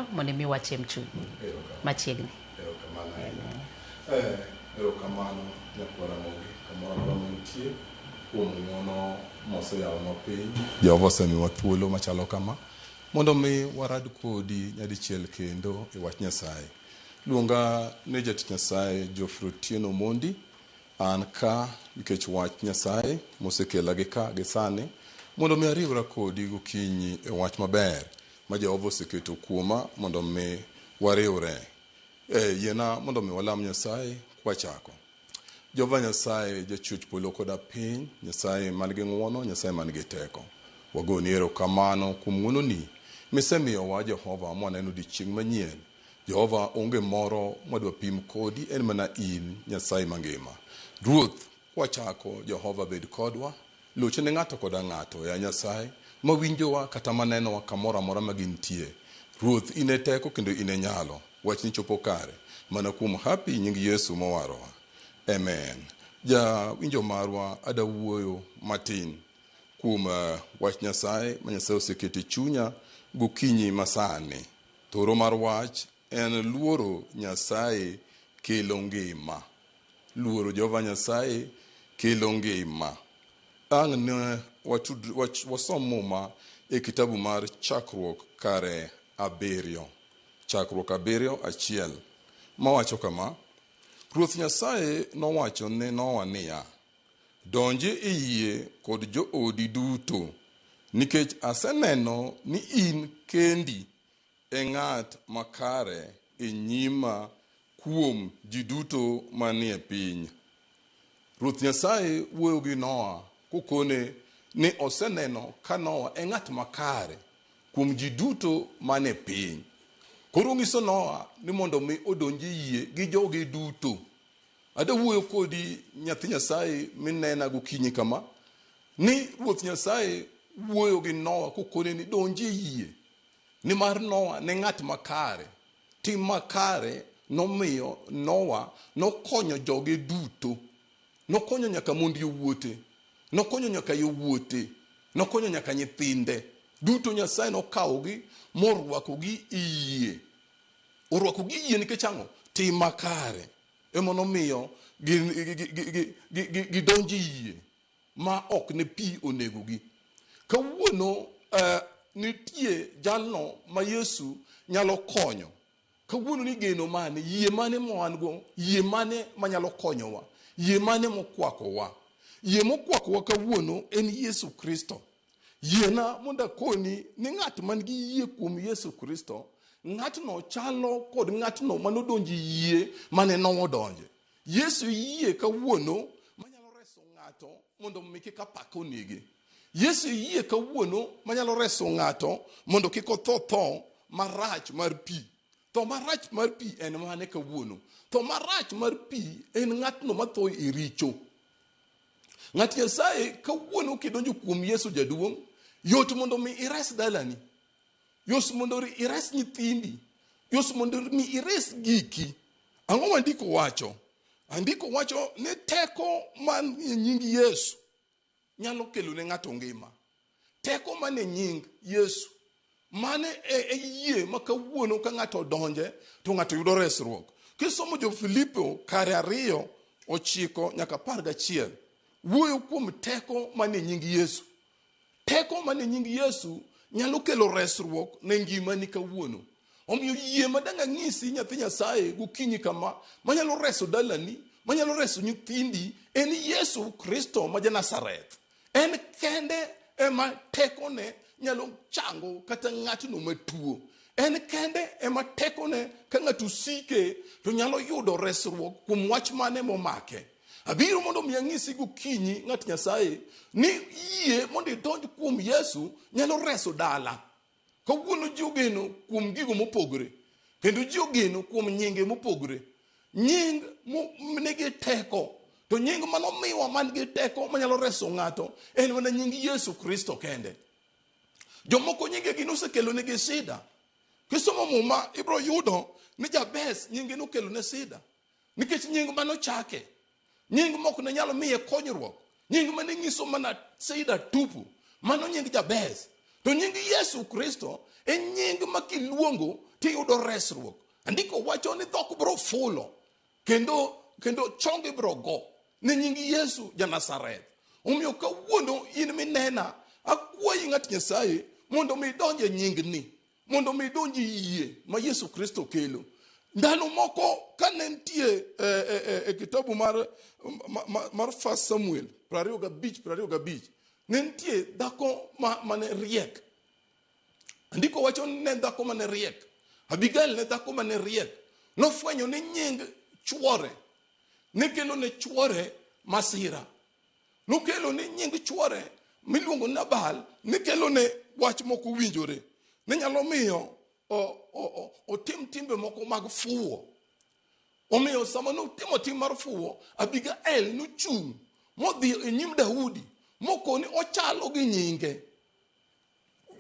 Mondo imiwa chiemb chuny machiegni. Erokamano ahinya. Erokamano nyakwar Ramogi kamoro amora mantie kuom ng'uono moseyawonwa piny. Jehova osemiwa thuolo machalo kama mondo mi warad kodi nyadichiel kendo e wach Nyasaye. Luonga ni jatich Nyasaye Geoffrey Otieno Omondi. An ka nikech wach Nyasaye mosekela gi ka gi sani mondo mi ariwra kodi gokinyi e wach maber ma Jehova oseketo kuoma mondo mi wariwre. Yiena mondo mi walam Nyasaye kwachako. Jehova Nyasaye jachwech polo koda piny, Nyasaye man gi ng'wono, Nyasaye man gi teko. Wagoni erokamano kuom ng'wononi misemiyowa Jehova mwaneno odiechieng' manyien. Jehova onge moro mwadwa pim kodi, en mana in Nyasaye mangima. Ruoth, kwachako Jehova bed kodwa, Loch ne ng'ato koda ng'ato, ya Nyasaye, ma winjowa kata ma nenowa kamoro amora ma gintie. Ruoth, in e teko kendo in e nyalo. Wachni chopo kare, mana kuom hapi nying Yesu mowarowa. Amen. Jawinjo marwa, ada wuoyo matin kuom wach Nyasaye ma Nyasaye oseketo e chunya gokinyi masani. Thoro mar wach en luoro Nyasaye kelo ngima. Luoro Jehova Nyasaye kelo ngima. Ang' ne wasom Muma e kitabu mar Chakruok kare abiriyo. Chakruok abiriyo achiel mawacho kama, Ruoth Nyasaye nowacho ne Nowa niya, Donji e yie kod joodi duto, nikech aseneno ni in kendi e ng'at makare e nyima kuom ji duto manie piny. Ruoth Nyasaye wuoyo gi Noa kokone ni oseneno ka Noa e ng'at makare kuom ji duto manie piny. Koro onyiso Noa ni mondo mi odonj e yie gi joge duto. Ada wuoyo kodi nyathi Nyasaye minena gokinyi kama, ni Ruoth Nyasaye wuoyo gi Noa kokone ni donj e yie. Nimar Noa ne ng'at makare. Tim makare nomiyo Noa nokonyo joge duto. Nokonyo nyaka mond yowuote. Nokonyo nyaka yowuote. Nokonyo nyaka nyithinde. Duto Nyasaye nokawogi morwakogi e yie. Orwakogi e yie nikech ang'o? Tim makare. Ema nomiyo gidonjo e yie ma ok ne pi onegogi. Kawuono nitie jalno ma Yesu nyalo konyo. Kawuono ni geno mane, yie mane ma wan go, yie mane manyalo konyowa, yie mane mokwakowa. Yie mokwakowa kawuono en Yesu Kristo. Yiena mondo akoni ni ng'at man gi yie kuom Yesu Kristo, ng'atno chalo kod ng'atno manodonjo e yie mane Nowa odonje. Yesu yie kawuono manyalo reso ng'ato mondo mi kik apaka onege. Yesu yie kawuono manyalo reso ng'ato mondo kik otho tho marach mar pi. Tho marach mar pi en mane kawuono? Tho marach mar pi en ng'atno matho e richo. Ng'at Nyasaye kawuono kidonjo kuom Yesu jaduong', yot mondo mi ires dalani. Yot mondo ires nyithindi. Yot mondo mi ires giki. Ang'o ma ndiko wacho? Andiko wacho ni teko man e nying Yesu nyalo kelo ne ng'ato ngima. Teko man e nying Yesu mane e yie ma kawuono ka ng'ato odonje to ng'ato yudo resruok. Kisomo jo Filipo kare 2 9 nyaka 11 wuoyo kuom teko man e nying Yesu. Teko man e nying Yesu nyalo kelo resruok ne ngimani kawuono. Omiyo yie ma dang' anyisi nyathi Nyasaye gokinyi kama, manyalo reso dalani, manyalo reso nyithindi, en Yesu Kristo ma ja-Nazareth. En kende ema tekone nyalo chango kata ng'atno matuo. En kende ema tekone ka ng'ato sike to nyalo yudo resruok kuom wach mane momake. Abiro mondo mi anyisi gokinyi ng'at Nyasaye ni yie mondo idonj kuom Yesu nyalo reso dala. Kawuono ji ogeno kuom gigo mopogore kendo ji ogeno kuom nyinge mopogore. Nying nigi teko to nying manomiwa man gi teko manyalo reso ng'ato en mana nying Yesu Kristo kende. Jomoko nyingegi nosekelo negi sida. Kisomo Muma ibiro yudo ni Jabez nyinge nokelo ne sida. Nikech nying manochake, nying mok ne nyalo miye konyruok, nying mane nyiso mana sida tupu, mano nying Jabez. To nying Yesu Kristo en nying ma kiluongo tiyudo resruok. Andiko wacho ni dhok biro fulo kendo chongi biro go ne nying Yesu ja Nazareth. Omiyo kawuono in minena, akwayi ng'at Nyasaye mondo mi idonj e nyingni, mondo mi idonj e yie ma Yesu Kristo kelo. Ndalo moko kane nitie e kitabu mar First Samuel 25:25, ne nitie dhako mane riek. Andiko wacho ni ne dhako mane riek. Abigail ne dhako mane riek. Nofwenyo ni nying chuore ne kelo ne chuore masira. Nokelo ni nying chuore miluongo ni Nabal ne kelo ne wach moko winjore. Ne nyalo miyo otim timbe moko mag fuwo. Omiyo sama notimo tim mar fuwo, Abigail nochung' modhi e nyim Daudi mokoni ochalo gi nyinge.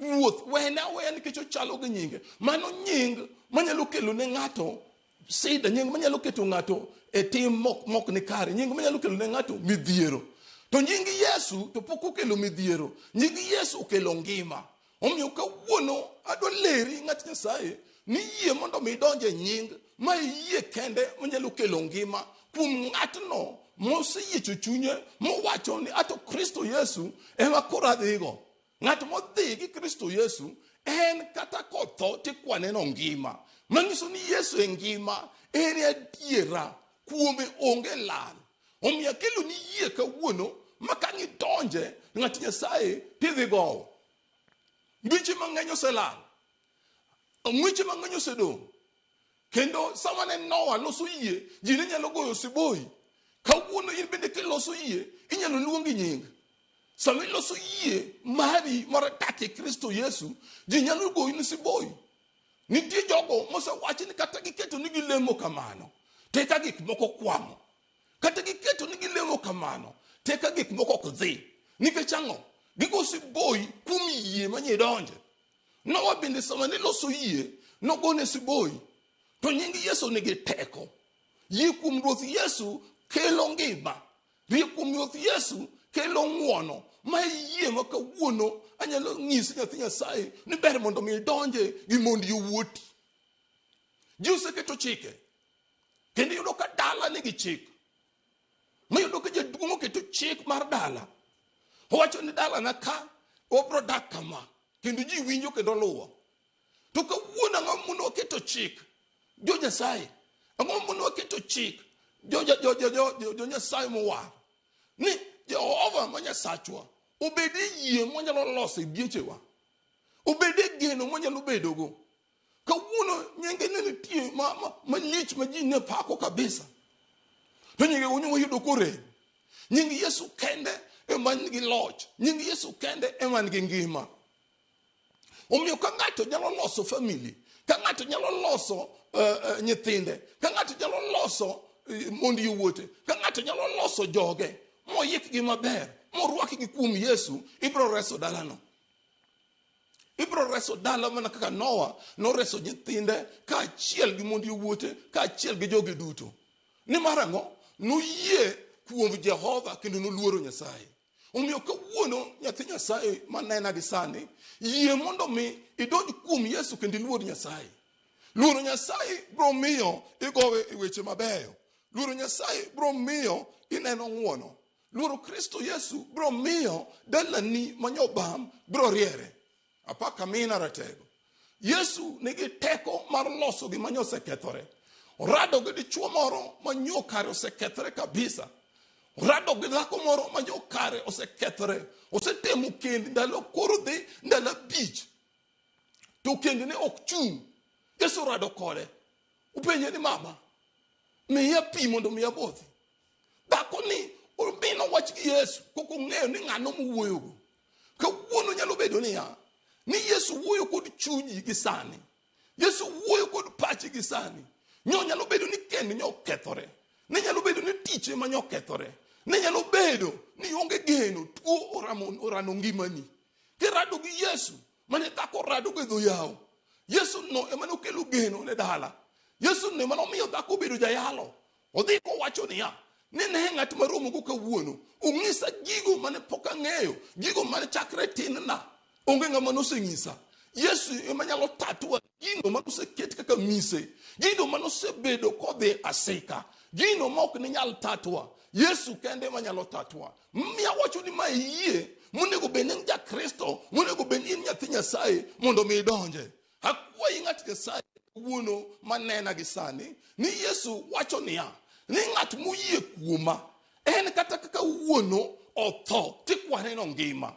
Ruoth, wene aweya nikech ochalo gi nyinge. Mano nying manyalo kelo ne ng'ato sida, nying manyalo keto ng'ato e tim mok ni kare, nying manyalo kelo ne ng'ato midhiero. To nying Yesu to pok okelo midhiero, nying Yesu okelo ngima. Omiyo kawuono adwa leri ng'at Nyasaye ni yie mondo mi idonj e nying ma iyie kende manyalo kelo ngima kuom ng'atno moseyiecho chunye mowacho ni ato Kristo Yesu ema koro adhigo. Ng'at modhi gi Kristo Yesu en kata kotho tikwane no ngima. Manyiso ni Yesu e ngima, en e adiera, kuome onge lal. Omiyo akelo ni yie kawuono ma ka ng'idonje ng'at Nyasaye tidhi gowo. Ngiche mang'eny oselal, ng'weche mang'eny osedong'. Kendo sama ne Noah loso yie, ji ne nyalo goyo siboi. Kawuono in bende kiloso yie, inyalo luongi nying. Sama iloso yie mari mar dak e Kristo Yesu, ji nyalo goyi ni siboi. Nitie jogo mosewachi ni kata giketo ni gilemo kamano, to eka gik moko kwamo. Kata giketo ni gilemo kamano, to eka gik moko ok dhi. Nikech ang'o? Gigo siboi kuom yie manye idonje. Noah bende sama ne loso yie, nogone siboi. To nying Yesu nigi teko. Yie kuom Ruoth Yesu kelo ngima. Yie kuom Ruoth Yesu kelo ng'uono. Ma e yie ma kawuono anyalo nyisi nyathi Nyasaye ni ber mondo mi idonje gi mond yowuoti. Ji oseketo chike. Kendo iyudo ka dala nigi chik. Miyudo ka jaduong' oketo chik mar dala. Owacho ni dalana ka wabro dak kama. Kendo ji winjo kendo luwo. To kawuono ang'o mondo waketo chik? Jo Nyasaye. Ang'o mondo waketo chik? Jo Nyasaye mowar. Ni Jehova ma Nyasachwa obed e yie mwanyalo loso e biechewa. Obed e geno mwanyalo bedogo. Kawuono nyinge ne nitie malich ma ji ne pako kabisa. To nyinge go wayudo korem. Nying Yesu kende ema nigi loch. Nying Yesu kende ema nigi ngima. Omiyo ka ng'ato nyalo loso family, ka ng'ato nyalo loso nyithinde, ka ng'ato nyalo loso mond yowuote, ka ng'ato nyalo loso joge, moyikgi maber, morwakgi kuom Yesu, ibiro reso dalano. Ibiro reso dala mana kaka Noah noreso nyithinde kaachiel gi mond yowuote, kaachiel gi joge duto. Nimar ang'o? Noyie kuom Jehova kendo noluoro Nyasaye. Omiyo kawuono nyathi Nyasaye manena gi sani, yie mondo mi idonj kuom Yesu kendo iluor Nyasaye. Luoro Nyasaye biro miyo igowe e weche mabeyo. Luoro Nyasaye biro miyo ineno ng'uono. Luoro Kristo Yesu biro miyo dalani manyobam biro riere. Apaka mina ratego. Yesu nigi teko mar loso gima nyosekethore. Orado gi dichuo moro ma nyo kare osekethore kabisa. Orado gi dhako moro ma nyo kare osekethore. Osetemo kend ndalo koro dhi ndalo 5. To kend ne ok chung'. Yesu orado kode. Openje ni mama, miya pi mondo mi abodhi. Dhako ni omino wach gi Yesu kok ong'eyo ni ng'ano mowuoyogo. Kawuono nyalo bedo niya, ni Yesu wuoyo kod chunyi gi sani. Yesu wuoyo kod pachi gi sani. Nyo nyalo bedo ni kend nyo okethore. Ne nyalo bedo ni tich ema nyo okethore. Ne nyalo bedo ni onge geno, tuo orano ngimani. Kirado gi Yesu, mane dhako orado go e dho yawo. Yesu no ema nokelo geno ne dala. Yesu no ema nomiyo dhako obedo jayalo. Odhi kowacho niya, ni ne ng'at maromogo kawuono, ong'isa gigo mane pok ang'eyo, gigo mane chakre tin na, onge ng'ama noseng'isa. Yesu ema nyalo tatwa gino manoseket kaka mise, gino manosebedo kodhi asika, gino ma ok ninyal tatwa. Yesu kende ema nyalo tatwa. Miya wacho ni ma iyie monego bed ni in jakristo, monego bed ni in nyathi Nyasaye mondo mi idonje. Akwayi ng'at Nyasaye wuono manena gi sani ni Yesu wacho niya ni ng'at moyie kuoma en kata kaka wuono otho tikwane no ngima.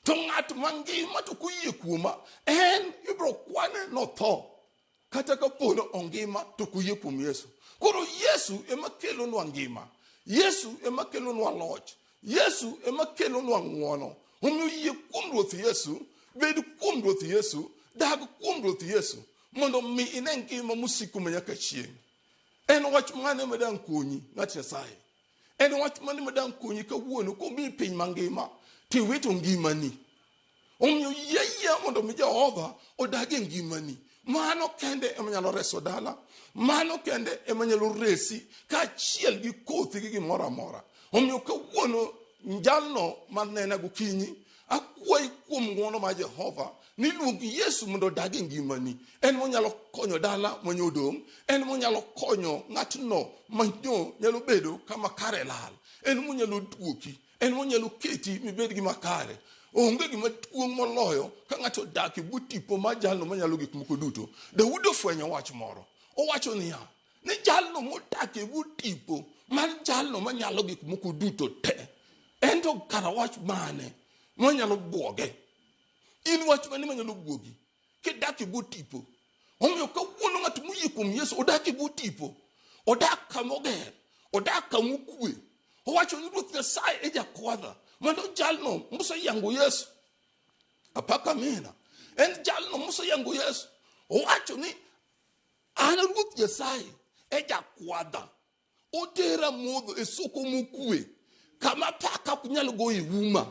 To ng'at mangima to koyie kuoma en ibiro kwane notho kata kapo ni ongima to koyie kuom Yesu. Koro Yesu ema kelonwa ngima, Yesu ema kelonwa loch, Yesu ema kelonwa ng'uono. Omiyo yie kuom Ruoth Yesu, bed kuom Ruoth Yesu, dag kuom Ruoth Yesu mondo mi ine ngima mosiko manyaka chieng'. En wach mane ma dang' konyi ng'at Nyasaye? En wach mane ma dang' konyi kawuono komiyi piny mangima tiwito ngimani? Omiyo yie ayia mondo mi Jehova odag e ngimani. Mano kende ema nyalo reso dala, mano kende ema nyalo resi kaachiel gi kothi gi gimoro amora. Omiyo kawuono jalno manena gokinyi, akwayi kuom ng'wono mar Jehova ni luong Yesu mondo odag e ngimani. En monyalo konyo dala manyo odong', en monyalo konyo ng'atno manyo nyalo bedo kama kare lal, en monyalo duoki, en monyalo keti mibed gima kare. Onge gima duong' moloyo ka ng'ato odak e bwo tipo mar jalno manyalo gik moko duto. Daudi ofwenyo wach moro. Owacho niya, ni jalno modak e bwo tipo mar jalno manyalo gik moko duto te, en to kara wach mane manyalo buoge? In wach mane manyalo buogi kidak e bwo tipo? Omiyo kawuono ng'at moyie kuom Yesu odak e bwo tipo, odak kama oger, odak kama okwe. Owacho ni Ruoth Nyasaye e jakwadha, mano jalno moseyango Yesu. Apaka mina. En jalno moseyango Yesu. Owacho ni an Ruoth Nyasaye e jakwadha. Otera modho e soko mokwe, kama paka ok nyal goyo e uma.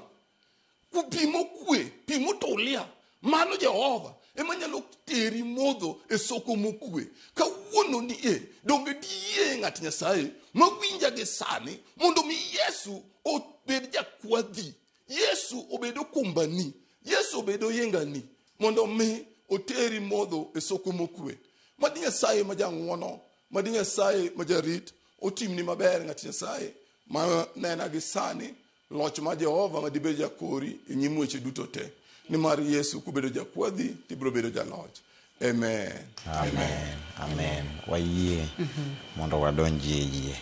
Pi mokwe, pi motulia, mano Jehova ema nyalo teri modho e soko mokwe. Kawuono ni e, donge diyie ng'at Nyasaye mawinja gi sani mondo mi Yesu obed jakwadhi, Yesu obed okumbani, Yesu obed oyingani, mondo mi oteri modho e soko mokwe. Mad Nyasaye ma jang'uono, mad Nyasaye ma jarit otimni maber ng'at Nyasaye ma nena gi sani. Loch ma Jehova ma dibed jakori e nyim weche duto te. Nimar Yesu kobedo jakwadhi tibiro bedo jaloch. Amen. Amen. Amen. Wayie mondo wadonji e yie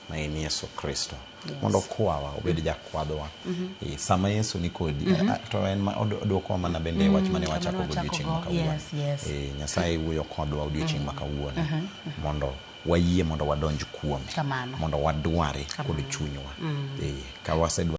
ma en Yesu Kristo. Mondo okwawa obed jakwadhwa. Sama Yesu ni kodi to en ma odwokowa mana bende e wach mane wachako go odiochieng' ma kawuono. Yes, yes. Nyasaye wuoyo kodwa odiochieng' ma kawuono mondo wayie mondo wadonj kuome. Kamano. Mondo wadware kod chunywa. Ka wasedwaro